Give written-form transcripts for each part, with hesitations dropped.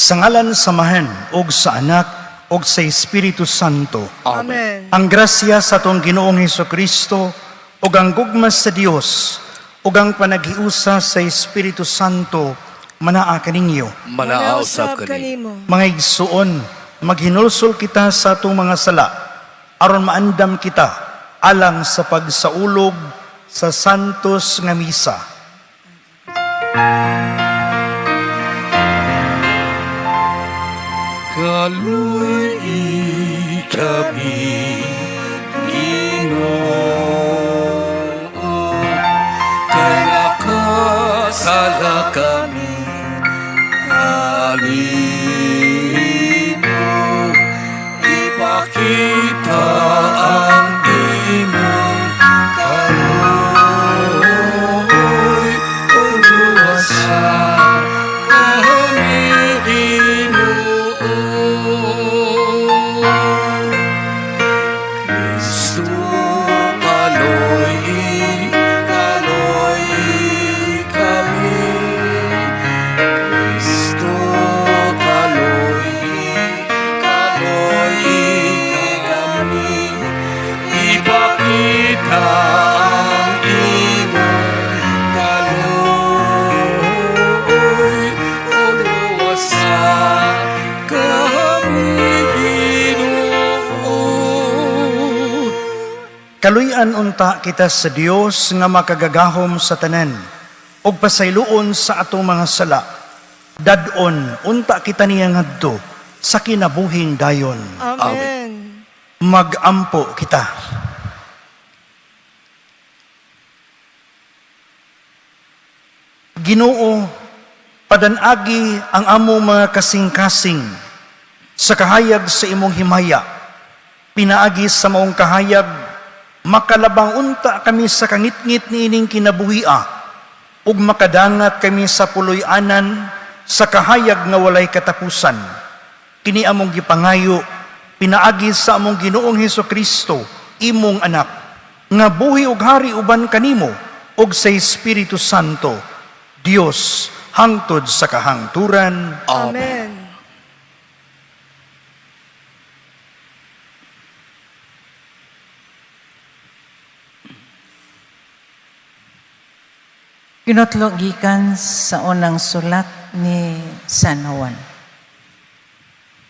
Sa ngalan sa Amahan ug sa Anak ug sa Espiritu Santo. Amen. Ang grasya sa atong Ginoong Kristo ug ang gugma sa Dios ug ang panaghiusa sa Espiritu Santo manaa kaninyo. Manaa usab kanimo. Mga igsuon, maghinulsol kita sa atong mga sala aron maandam kita alang sa pagsaulog sa santos nga misa. Kaluy-i kami, Ginoo, kay nakasala kami kanimo. Ipakita ang imong kaluoy ug luwasa kami, Ginoo. Kristo, kaluy-i, kaluy-i kami. Kristo, kaluy-i, kaluy-i kami. Ipakita ang imong kaluoy ug luwasa kami, Ginoo. Kaluy-an unta kita sa Dios nga makagagahom sa tanan ug pasayloon sa atong mga sala. Dad-on unta kita niya ngadto sa kinabuhing dayon. Amen. Magampo kita. Ginoo, padanagi ang among mga kasing-kasing sa kahayag sa imong himaya. Pinaagi sa maong kahayag, makalabang unta kami sa kangitngit niining kinabuhia, ug makadangat kami sa puloy-anan sa kahayag nga walay katapusan. Kini among gipangayo, pinaagi sa among Ginoong Hesus Kristo, imong anak, nga buhi ug hari uban kanimo ug sa Espiritu Santo, Dios, hangtod sa kahangturan. Amen. Kinotlo gikan sa unang sulat ni San Juan.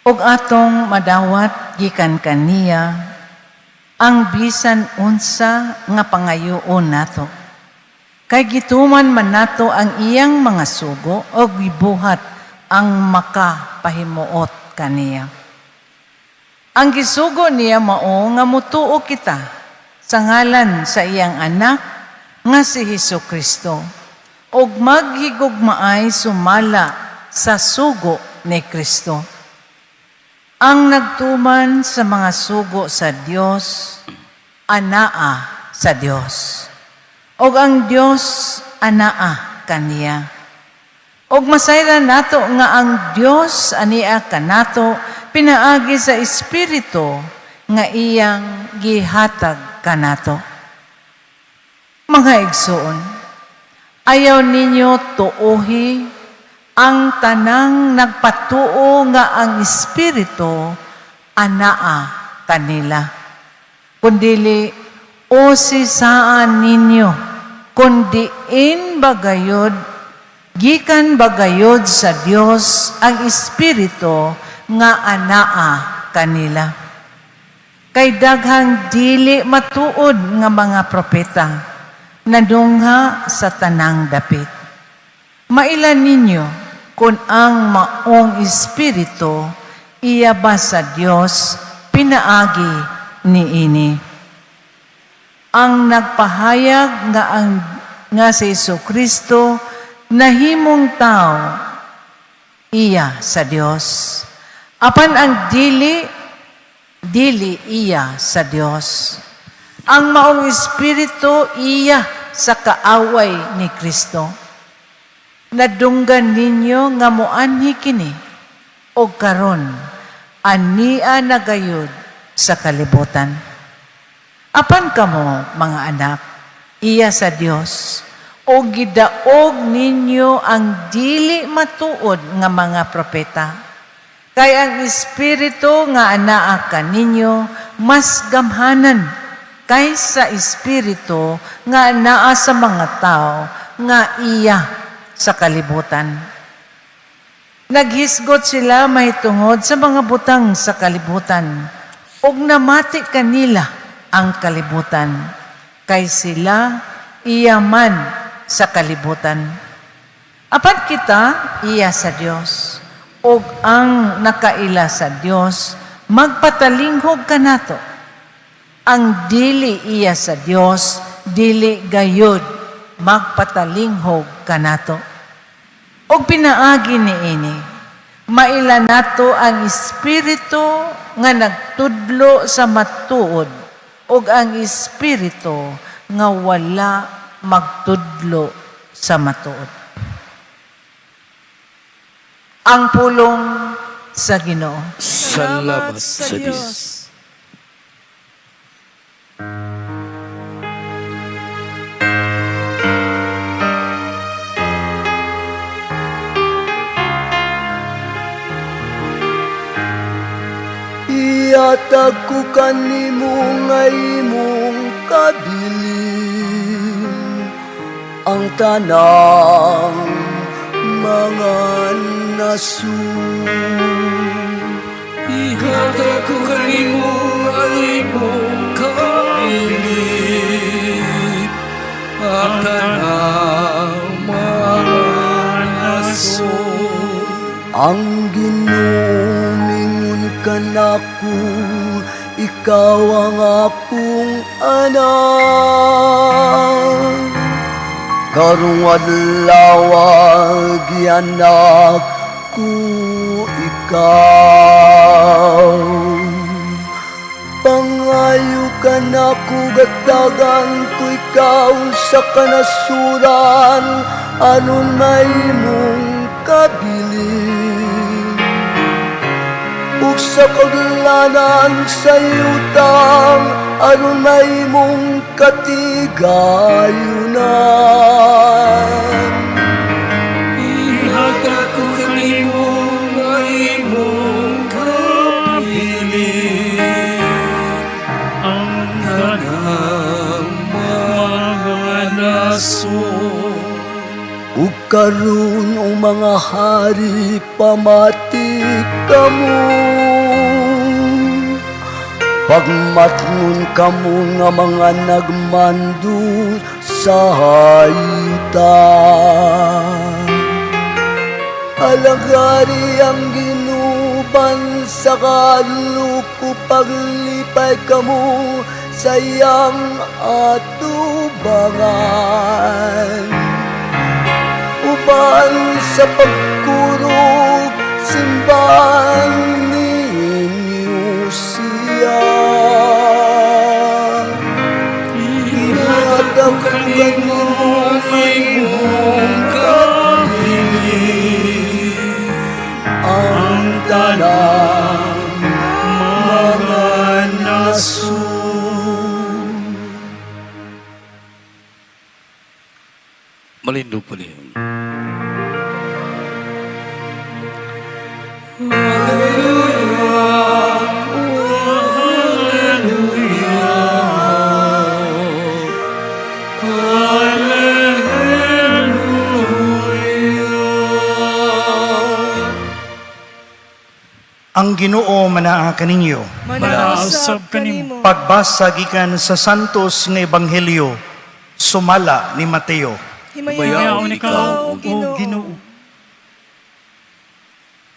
Ug atong madawat gikan kaniya ang bisan unsa nga pangayoon nato. Kay gituman man nato ang iyang mga sugo ug gibuhat ang makapahimuot kaniya. Ang gisugo niya mao nga mutuo kita sa ngalan sa iyang anak nga si Hesus Kristo ug maghigugmaay sumala sa sugo ni Kristo. Ang nagtuman sa mga sugo sa Dios anaa sa Dios. Ug ang Dios anaa kaniya. Ug masayran nato nga ang Dios ania kanato pinaagi sa Espiritu nga iyang gihatag kanato. Mga igsoon, ayaw ninyo tuohi ang tanang nagpatuo nga ang Espiritu anaa kanila. Kundili usisaan ninyo, kundiin bagayod, gikan bagayod sa Dios ang Espiritu nga anaa kanila. Kay daghang dili matuod nga mga propeta nadungha sa tanang dapit. Maila ninyo kung ang maong espiritu iya ba sa Dios pinaagi niini. Ang nagpahayag nga ang nga si Kristo nahimong tao iya sa Dios. Apan ang dili dili iya sa Dios. Ang maong espiritu iya sa kaaway ni Kristo. Nadunggan ninyo nga moanhi kini og karon ania na gayud sa kalibutan. Apan kamo, mga anak, iya sa Dios, O gidaog ninyo ang dili matuod nga mga propeta. Kay ang espiritu nga anaa kaninyo mas gamhanan kaysa espiritu nga anaa sa mga tao nga iya sa kalibutan. Naghisgot sila mahitungod sa mga butang sa kalibutan ug namati kanila ang kalibutan, kay sila iya man sa kalibutan. Apan kita iya sa Dios, ug ang nakaila sa Dios magpatalinghog kanato. Ang dili iya sa Dios dili gayud magpatalinghog kanato. Og pinaagi niini, maila nato ang espiritu nga nagtudlo sa matuod ug ang espiritu nga wala magtudlo sa matuod. Ang pulong sa Ginoo. Salamat sa Diyos. Iatag ko kanimo nga imong kabilin ang tanang mga nasud. Ihatag ko kanimo nga imong kabilin ang tanang mga nasod. Ang Ginoo mingon kanako, "Ikaw ang akong anak. Karong adlaw gianak ko ikaw. Pangayo kanako, gatagan ko ikaw sa kanasuran aron mahimong kabilin ug sa kaudlanan sa yutang aron mahimong katigayunan." Ihatag ko kanimo nga imong kabilin ang tanang mga nasod. Ug karon, o mga hari, pamati kamo. Pagmatngon kamo nga mga nagmando sa yuta. Alagari ang Ginoo sa kahadlok, paglipay kamo sa iyang atubangan. Uban sa pagkurog, simbahan ninyo siya. Ihatag ko kanimo nga imong kabilin ang tanang mga nasod. Malindog pa niyo. Ang Ginoo manaa kaninyo. Manausab kanimo. Pagbasa gikan sa Santos nga Ebanghelyo sumala ni Mateo. Himayaon ikaw, O Ginoo.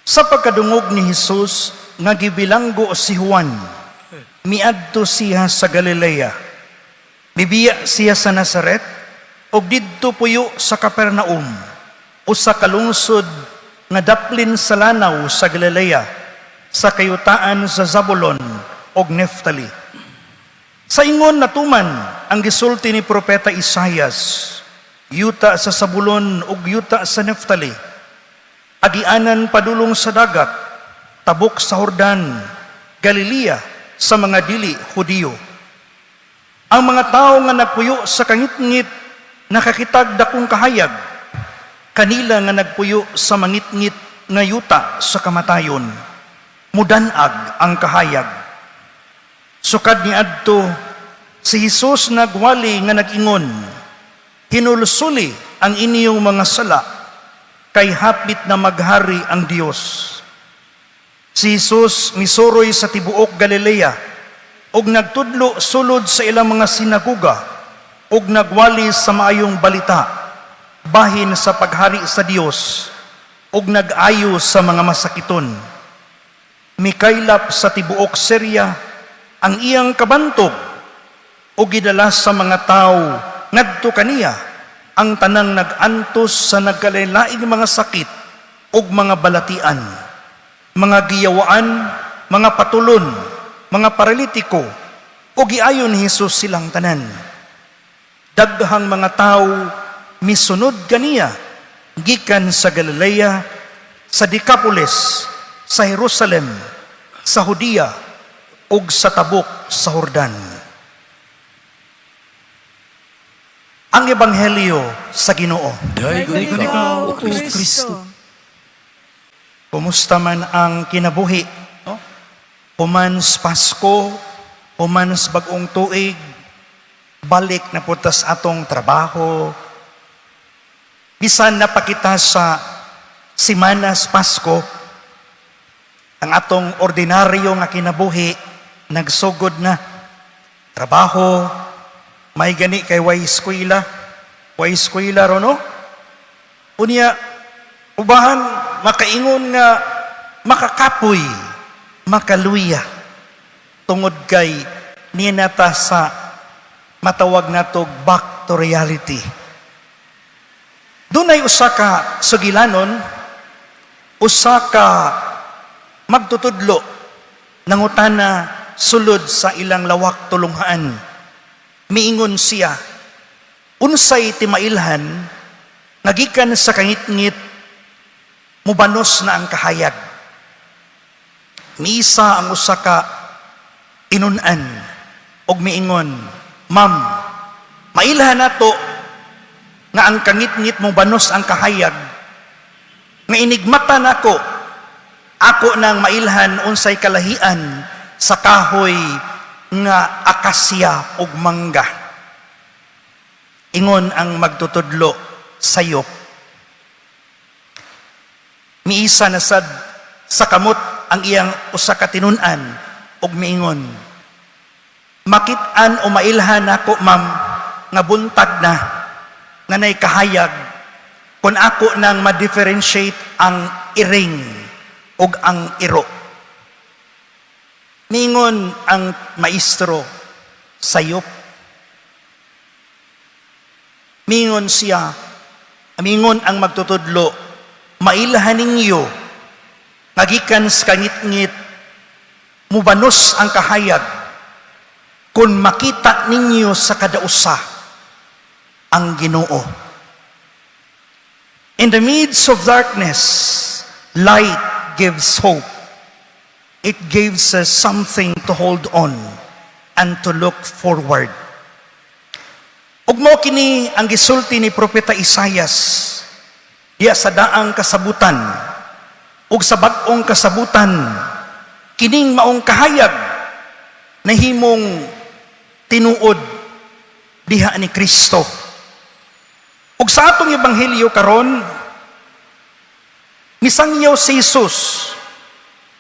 Sa pagkadungog ni Jesus nga gibilanggo si Juan, miadto siya sa Galilea. Mibiya siya sa Nazaret ug didto puyo sa Capernaum, usa ka lungsod nga daplin sa lanaw sa Galilea, sa kayutaan sa Zabulon ug Neftali. Sa ingon natuman ang gisulti ni propeta Isayas, "Yuta sa Zabulon ug yuta sa Neftali, agianan padulong sa dagat, tabok sa Hordan, Galilea sa mga dili Hudiyo. Ang mga tawo nga nagpuyo sa kangitngit Nakakitag dakong kahayag, kanila nga nagpuyo sa mangitngit nga yuta sa kamatayon, mudanag ang kahayag. Sukad niadto, si Jesus nagwali nga nag-ingon, "Hinulsuli ang inyong mga sala, kay hapit na maghari ang Dios." Si Jesus misuroy sa tibuok Galilea ug nagtudlo sulod sa ilang mga sinagoga ug nagwali sa maayong balita bahin sa paghari sa Dios ug nag-ayo sa mga masakiton. Mikaylap sa tibuok Syria ang iyang kabantog ug gidala sa mga tawo ngadto kaniya ang tanang nag-antos sa nagkalainlaing mga sakit ug mga balatian, mga giyawaan, mga patulon, mga paralitiko, ug giayo ni Jesus silang tanan. Daghang mga tawo misunod kaniya gikan sa Galilea, sa Decapolis, sa Jerusalem, sa Judea, ug sa tabok sa Jordan. Ang Ebanghelyo sa Ginoo. Daygon ikaw, O Kristo. Kumusta man ang kinabuhi, no? Human sa Pasko, human sa bagong tuig, balik na po ta sa atong trabaho. Bisan na pa kita sa simana sa Pasko, ang atong ordinaryo nga kinabuhi, nagsugod na. Trabaho, may gani kay way eskwela, way eskwela ro, no? Unya, ubahan, makaingon nga makakapoy, makaluya, tungod kay ninata sa matawag nato back to reality. Dunay usa ka sugilanon, usa ka magtutudlo, nangutana sulod sa ilang lawak tulunghaan. Miingon siya, "Unsay timailhan nga gikan sa kangitngit mubanos na ang kahayag?" Miisa ang usa ka inun-an og miingon, "Ma'am, mailhan nato nga ang kangitngit mo banos ang kahayag nga inigmata nako, ako nang mailhan unsay kalahian sa kahoy nga akasya ug mangga." Ingon ang magtutudlo, "Sayop." Miisa na sad sa kamot ang iyang usa ka tinun-an ug miingon, "Makit-an o mailhan nako, ma'am, nga buntag na nga nay kahayag kung ako nang ma-differentiate ang iring ug ang iro." Mingon ang maestro, "Sayop." Mingon siya, mingon ang magtutudlo, "Mailhan ninyo nga gikan sa kangitngit mubanos ang kahayag kung makita ninyo sa kada usa ang Ginoo." In the midst of darkness, light gives hope. It gives us something to hold on and to look forward. Ug mao kini ang gisulti ni Propeta Isayas diya sa daang kasabutan ug sa bag-ong kasabutan, kining maong kahayag nahimong tinuod diha ni Kristo. Ug sa atong ebanghelyo karon, misangyaw si Jesus,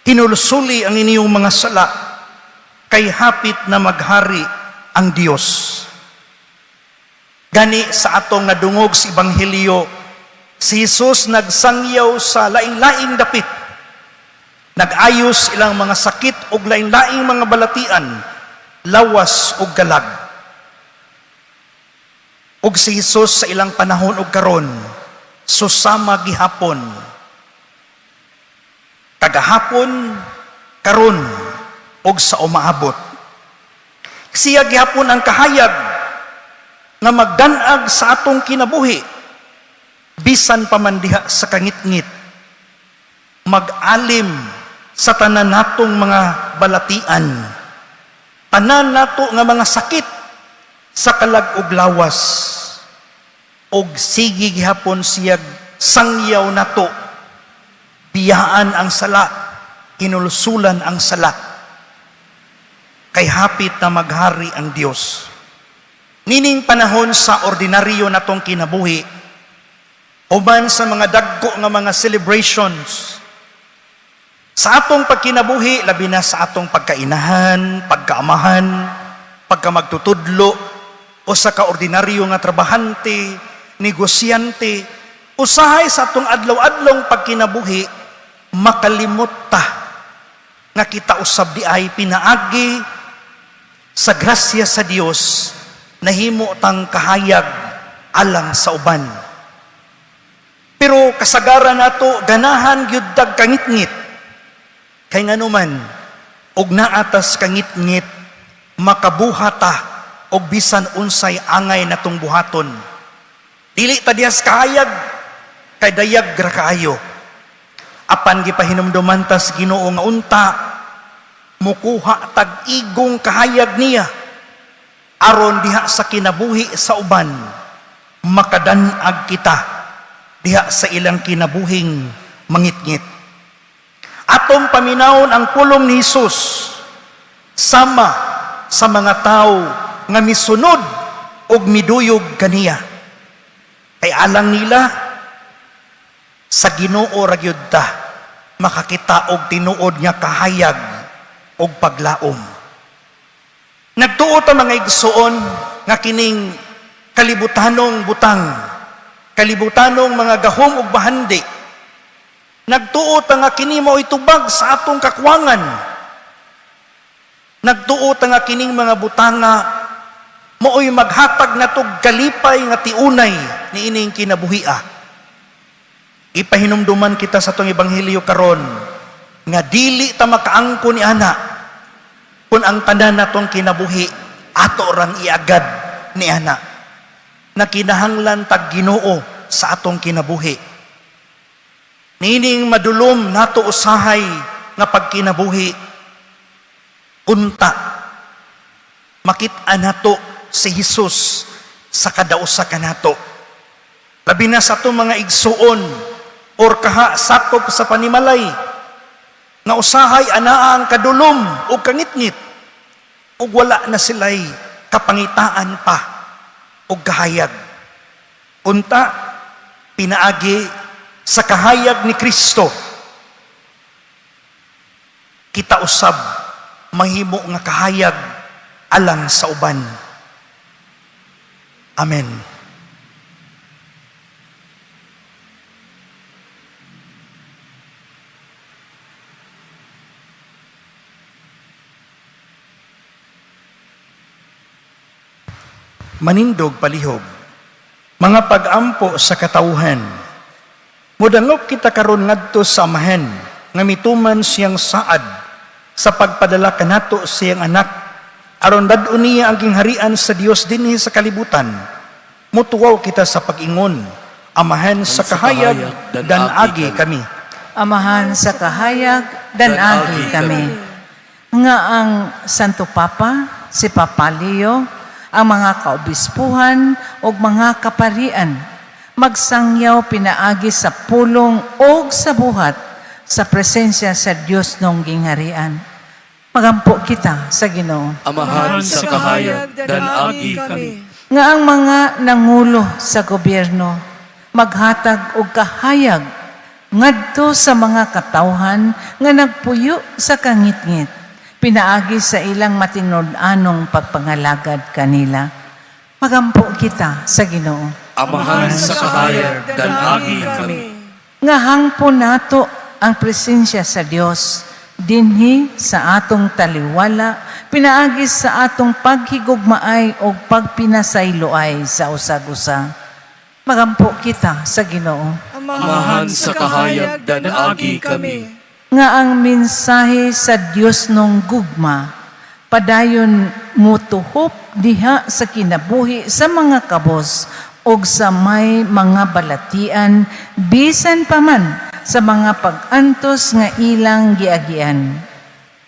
"Hinulsuli ang inyong mga sala kay hapit na maghari ang Dios." Gani sa atong nadungog sa ebanghelyo, si Jesus nagsangyaw sa laing-laing dapit. Nag-ayos ilang mga sakit ug laing-laing mga balatian, lawas ug kalag. Ug si Jesus sa ilang panahon ug karon, susama gihapon. Kagahapon, karon, ug sa umaabot. Siya gihapon ang kahayag nga magdanag sa atong kinabuhi bisan pa man diha sa kangitngit, mag-alim sa tanan natong mga balatian, tanan nato nga mga sakit sa kalag ug lawas. Og sige gihapon siya sangyaw nato, biyaan ang sala, hinulsulan ang sala, kay hapit na maghari ang Dios. Nining panahon sa ordinaryo natong kinabuhi, uban sa mga dagko nga mga celebrations, sa atong pagkinabuhi, labi na sa atong pagkainahan, pagkaamahan, pagkamagtutudlo, o sa kaordinaryo nga trabahante, negosyante, usahay sa atong adlaw-adlong pagkinabuhi, makalimot ta nga kita usab di ay pinaagi sa grasya sa Dios, nahimo tang kahayag alang sa uban. Pero kasagaran nato, ganahan gyud tag kangitngit. Kay nganuman, og naa tas kangitngit, makabuhata og bisan unsay angay natong buhaton. Dili ta dihas kahayag, kay dayag ra kaayo. Apan gipahinumduman tas Ginoo nga unta mukuha tag igong kahayag niya, aron diha sa kinabuhi sa uban makadanag kita diha sa ilang kinabuhing mangitngit. Atong paminawon ang pulong ni Hesus sama sa mga tao nga misunod og miduyog kaniya. Kay alang nila, sa Ginoo ra gyud ta makakita og tinuod nga kahayag og paglaom. Nagtuo ta, mga igsoon, nga kining kalibutanong butang, kalibutanong mga gahom ug bahandi, nagtuo ta nga kini mao'y tubag sa atong kakwangan. Nagtuo ta nga kining mga butanga mao'y maghatag natog kalipay nga tiunay niining kinabuhia. Ipahinumduman kita sa atong ebanghelyo karon nga dili ta makaangko ni ana kung ang tanan natong kinabuhi ato rang iagad ni ana, na kinahanglan tag Ginoo sa atong kinabuhi. Nining madulom nato usahay nga pagkinabuhi, unta makit-an nato si Hesus sa kada usa kanato. Labi na sa atong mga igsuon or kaha sakop sa panimalay nga usahay anaa ang kadulom o kangitngit ug wala na sila'y kapangitaan pa og kahayag. Unta pinaagi sa kahayag ni Kristo, kita usab mahimo nga kahayag alang sa uban. Amen. Manindog palihog. Mga pag-ampo sa katawhan. Mudangop kita karon ngadto sa Amahan nga mituman siyang saad sa pagpadala kanato siyang anak aron dad-on niya ang gingharian sa Dios dinhi sa kalibutan. Mutuwaw kita sa pag-ingon, Amahan sa kahayag, dan-agi kami. Amahan sa kahayag, dan-agi kami. Nga ang Santo Papa, si Papa Leo, ang mga kaobispuhan ug mga kaparian, magsangyaw pinaagi sa pulong og sa buhat sa presensya sa Dios nong gingharian. Magampo kita sa Ginoo. Amahan sa kahayag, dan-agi kami. Nga ang mga nangulo sa gobyerno maghatag og kahayag ngadto sa mga katawhan nga nagpuyo sa kangitngit pinaagi sa ilang matinud-anong pagpangalagad kanila. Magampo kita sa Ginoo. Amahan sa kahayag, dan-agi kami. Nga hangpo nato ang presensya sa Dios dinhi sa atong taliwala pinaagi sa atong paghigugmaay o pagpinasayloay sa usag-usa. Magampo kita sa Ginoo. Amahan sa kahayag, dan-agi kami. Nga ang mensahe sa Dios nong gugma padayon mutuhop diha sa kinabuhi sa mga kabos og sa may mga balatian bisan pa man sa mga pag-antos nga ilang giagian.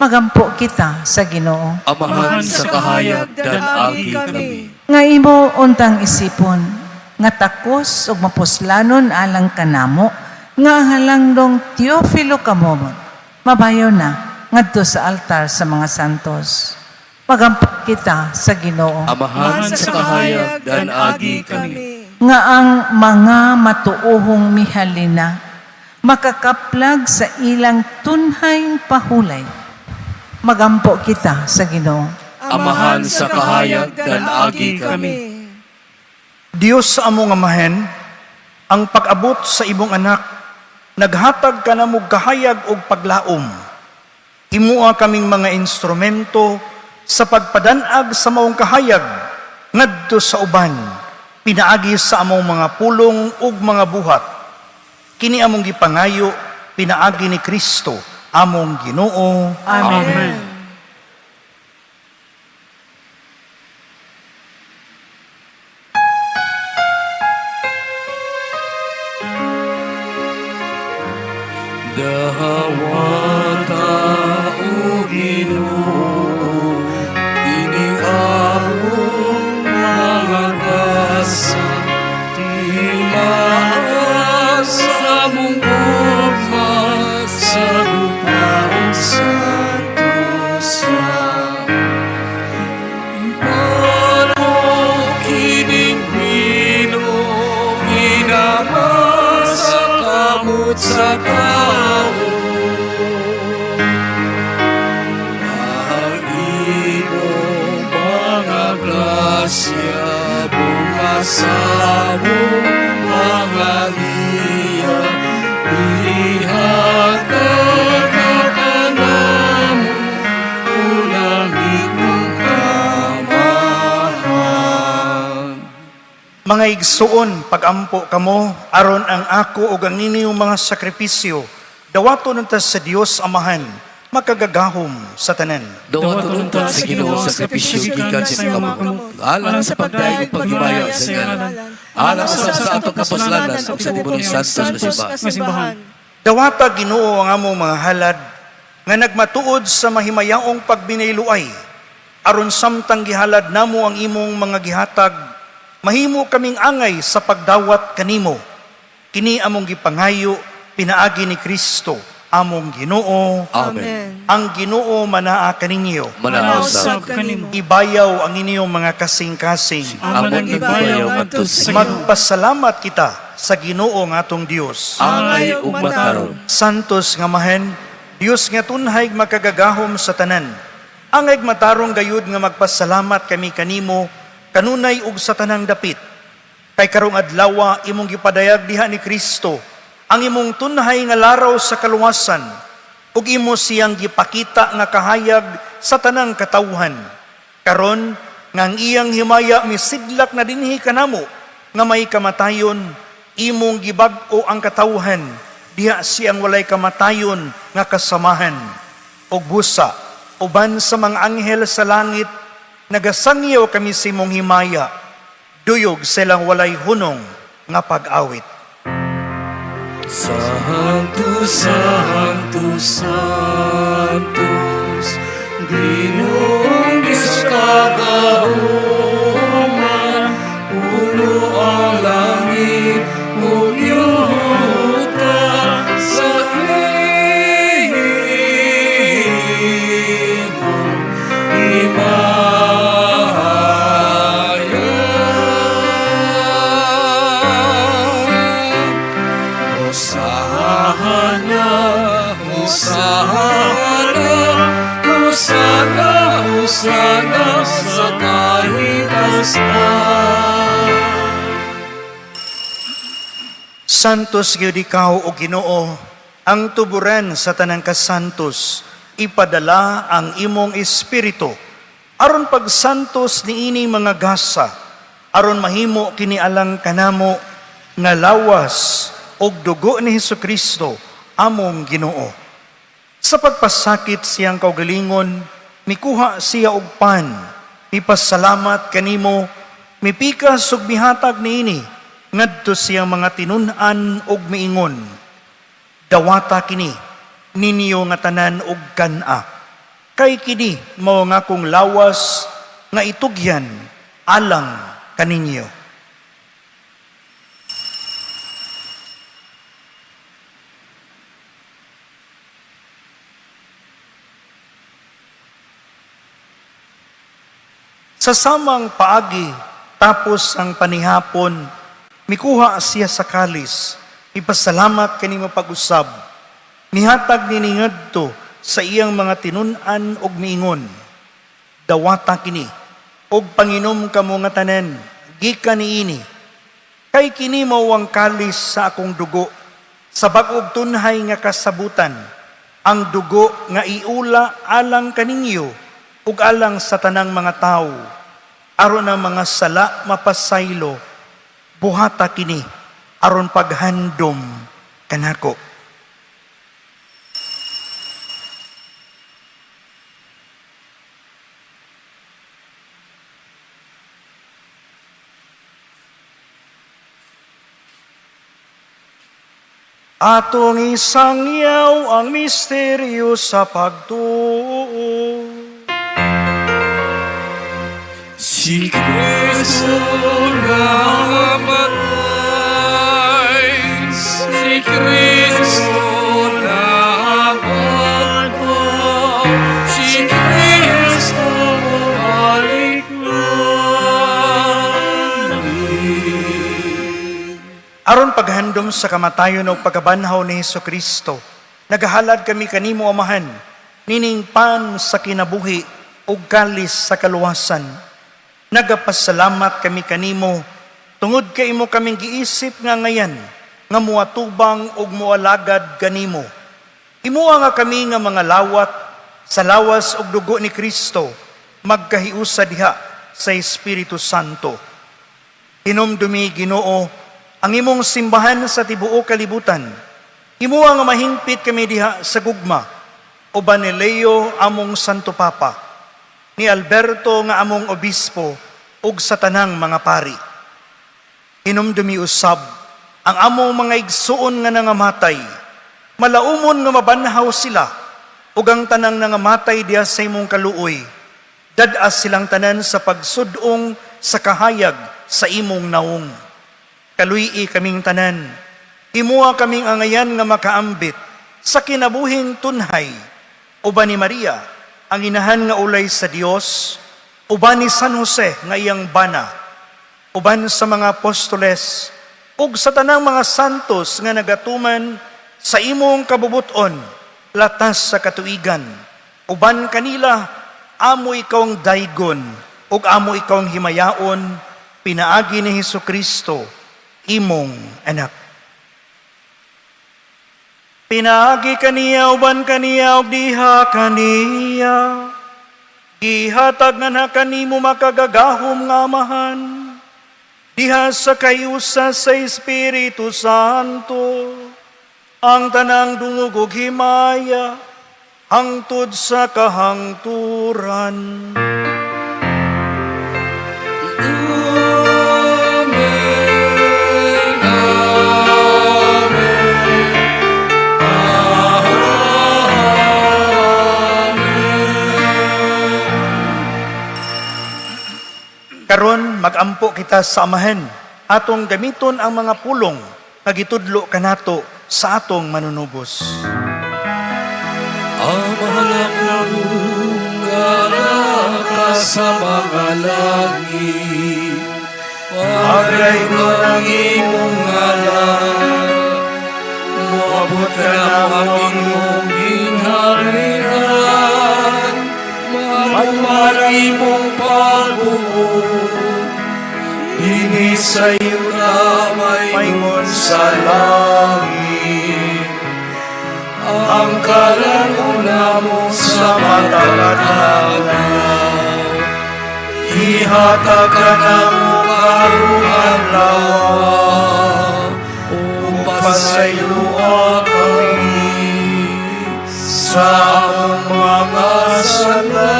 Magampo kita sa Ginoo. Amahan sa kahayag, dan-agi kami. Nga imo untang isipon nga takos ug mapuslanon alang kanamo nga ang halangdong Teofilo Camomot mabayaw na ngadto sa altar sa mga santos. Magampo kita sa Ginoo. Amahan sa kahayag, dan-agi kami. Nga ang mga matuohong mihalina makakaplag sa ilang tunhayng pahulay. Magampo kita sa Ginoo. Amahan sa kahayag, dan-agi kami. Dios sa among Amahan, ang pag-abot sa imong anak, naghatag ka namo kahayag og paglaom. Himoa kaming mga instrumento sa pagpadanag sa maong kahayag ngadto sa uban, pinaagi sa among mga pulong ug mga buhat. Kini among gipangayo pinaagi ni Kristo, among Ginoo. Amen. Amen. Dawata o Ginoo, ining among mga gasa, timaas sa among gugma, sa gugmaong santosa. Ipano kining bino, inama sa kamot sa tao. Ang imong mga grasya, bunga sa among mga liya, ihatag ka kanamo, unang imong Amahan. Mga igsuon, pagampo kamo, aron ang ako ug ang inyong mga sakripisyo, dawaton unta sa Dios Amahan, makagagahom sa tanan. Dawaton unta sa Ginoo sa sakripisyo gikan sa imong kamot, alang sa pagdayeg ug paghimaya sa ngalan, alang sa atong kapuslanan ug sa tibuok santos nga simbahan. Dawata Ginoo ang among mga halad nga nagmatuod sa mahimayaong pagbinayluay, aron samtang gihalad namo ang imong mga gihatag, mahimo kaming angay sa pagdawat kanimo. Kini among gipangayo pinaagi ni Kristo among Ginoo. Amen. Ang Ginoo manaa kaninyo. Manaa usab kanimo. Ibayaw ang inyong mga kasing-kasing. Among nagbayaw ngadto sa Ginoo. Magpasalamat kita sa Ginoo nga atong Dios. Angay ug matarong. Santos nga Amahan, Dios nga tunhay makagagahom sa tanan. Angay matarong gayud nga magpasalamat kami kanimo kanunay ug sa tanang dapit. Kay karong adlawa imong gipadayag diha ni Kristo ang imong tunhay nga laraw sa kaluwasan ug imo siyang gipakita nga kahayag sa tanang katawhan. Karon nga ang iyang himaya misidlak na dinhi kanamo nga may kamatayon, imong gibag-o ang katawhan diha siyang walay kamatayon nga kasamahan. Ug busa uban sa mga anghel sa langit, nagasangyaw kami sa imong himaya, duyog silang walay hunong nga pag-awit. Santo, Santo, Santos, Ginoong Diyos kagahuman, puno ang langit ug yuta sa imong himaya. Hosana, Hosana, Hosana, Hosana sa kahitasan. Santos gyud ikaw, o Ginoo, ang tuburan sa tanang kasantos, ipadala ang imong espiritu aron pagsantos niini mga gasa, aron mahimo kini alang kanamo nga lawas ug dugo ni Hesukristo among Ginoo. Sa pagpasakit siyang kaugalingon, mikuha siya og pan, mipasalamat kanimo, mipikas ug mihatag niini ngadto siyang mga tinun-an ug miingon: "Dawata kini ninyo nga tanan og kan-a. Kay kini mao nga akong lawas nga itugyan alang kaninyo." Sa samang paagi, tapos ang panihapon, mikuha siya sa kalis, ipasalamat kanimo pag-usab. Nihatag ni ngadto sa iyang mga tinun-an og miingon, "Dawata kini, og panginom kamo nga tanan, gikan niini. Kay kini mao ang kalis sa akong dugo, sa bag-ong tunhay nga kasabutan, ang dugo nga iula alang kaninyo ug alang sa tanang mga tawo, aron ang mga sala mapasaylo. Buhata kini aron paghandom kanako." Atong isangyaw ang misteryo sa pagtuo. Si Kristo namatay, si Kristo nabanhaw, si Kristo balik langit. Aron paghandom sa kamatayon o pagkabanhaw ni Hesus Kristo, nagahalad kami kanimo, Amahan, nining pan sa kinabuhi ug kalis sa kaluwasan. Nagapasalamat kami kanimo tungod kay imo kaming giisip nga ngayan nga muatubang ug mualagad kanimo. Imuha nga kami nga mga lawat sa lawas ug dugo ni Kristo magkahiusa diha sa Espiritu Santo. Hinumdumi, Ginoo, ang imong simbahan sa tibuok kalibutan. Imuha nga mahingpit kami diha sa gugma, uban ni Leo among Santo Papa, ni Alberto nga among obispo, ug sa tanang mga pari. Hinumdumi usab ang among mga igsuon nga nangamatay, malaumon nga mabanhaw sila, ug ang tanang nangamatay diha sa imong kaluoy. Dad-a silang tanan sa pagsudong sa kahayag sa imong naong. Kaluy-i kaming tanan. Imuha kaming angayan nga makaambit sa kinabuhing tunhay. Uban ni Maria, ang inahan nga ulay sa Dios, uban ni San Jose nga iyang bana, uban sa mga apostoles, ug sa tanang mga santos nga nagatuman sa imong kabubuton, latas sa katuigan. Uban kanila, amo ikawng daygon, ug amo ikawng himayaon, pinaagi ni Hesus Kristo, imong anak. Pinaagi kaniya, uban kaniya, ug diha kaniya, gihatag nga na kanimo makagagahom nga Amahan, diha sa kahiusa sa Espiritu Santo, ang tanang dungog ug himaya, hangtod sa kahangturan. Amen. Amen. Amen. Karon magampo kita sa Amahan, atong gamiton ang mga pulong nga gitudlo kanato sa atong manunubos. Amahan amon nga naa ka sa mga langit, Paglaygon ang imong ngalan, Moabot kanamo ang imong gingharian, Matuman ang imong pagbuot, Dinhi sa yuta maingon sa langit. Ang kalan-on namo sa matag adlaw, ihatag kanamo karong adlaw, ug pasayloa kami sa among mga sala,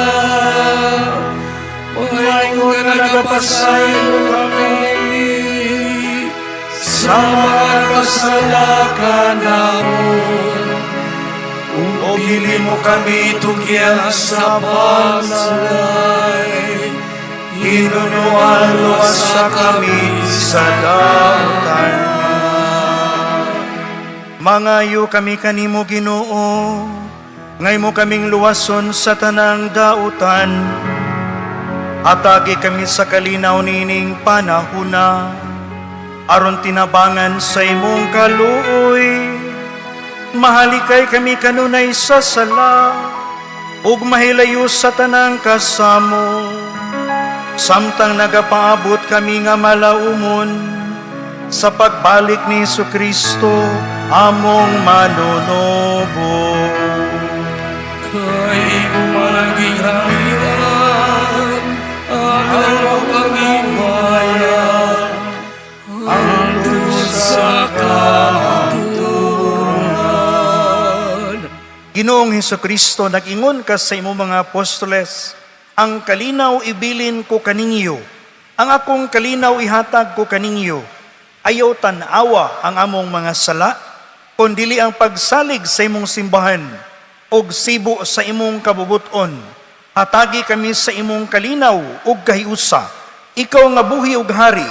maingon nga nagapasaylo kami sa mga nakasala kanamo. Ug dili mo kami tugyan sa pagsulay, hinunoan luwasa kami sa dautan. Mangayo kami kanimo, Ginoo, nga imo kaming luwason sa tanang dautan. Hatagi kami sa kalinaw nining panahuna, aron tinabangan sa imong kaluoy. Mahalikay kami kanunay sa sala, ug mahilayo sa tanang kasamo. Samtang nagapaabot kami nga malaumon sa pagbalik ni Kristo among manunubos. Kay imo man ang gingharian, ang pagimaya, hangtod sa kahangturan. Ginoong Kristo, nag-ingon ka sa imong mga apostoles, "Ang kalinaw ibilin ko kaninyo, ang akong kalinaw ihatag ko kaninyo. Ayaw tan-awa ang among mga sala, kundili ang pagsalig sa imong simbahan, ug sibo sa imong kabubuton. Hatagi kami sa imong kalinaw ug kahiusa, ikaw nga buhi ug hari,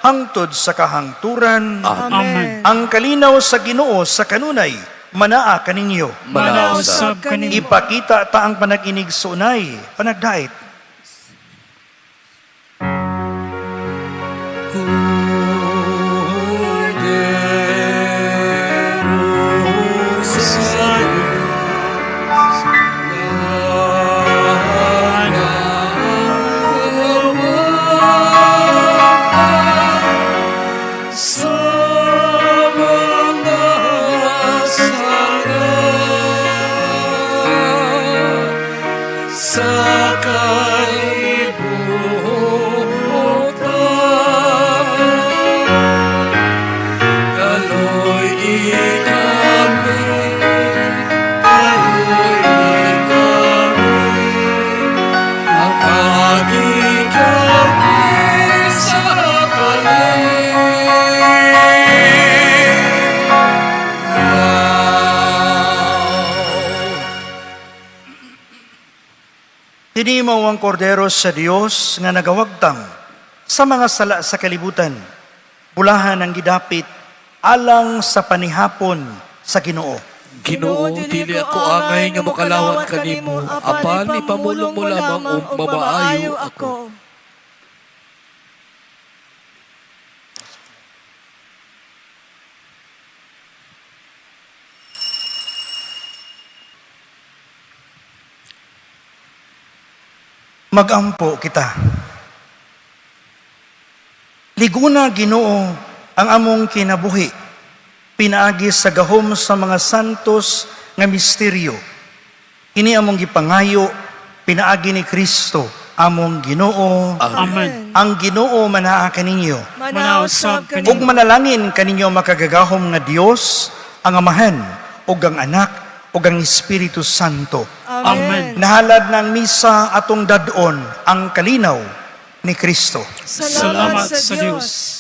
hangtod sa kahangturan." Amen. Amen. Ang kalinaw sa Ginoo sa kanunay manaa kaninyo. Manaa Manaa usab. usab kaninyo. Ipakita ta ang panag-inigsoonay, panagdait. Kordero sa Diyos, nagawagtang sa mga sala sa kalibutan. Kaloy-i kami, kaloy-i kami, hatagi kami sa kalinaw. Kini mao ang kordero sa Dios nga nagawagtang sa mga sala sa kalibutan. Bulahan ang gidapit alang sa panihapon sa Ginoo. Ginoo, dili ako angay nga mokalawat kanimo, apan ipamulong mo lamang ug mamaayo ako. Magampo kita. Liguna, Ginoo, ang among kinabuhi, pinaagi sa gahom sa mga santos nga misteryo. Kini among gipangayo pinaagi ni Kristo among Ginoo. Amen. Ang Ginoo manaa kaninyo. Manaa usab Ug kaninyo. manalangin kaninyo makagagahom nga Dios, ang Amahan ug ang Anak ug ang Espiritu Santo. Amen. Nahalad ng misa, atong dad-on ang kalinaw ni Kristo. Salamat sa Dios.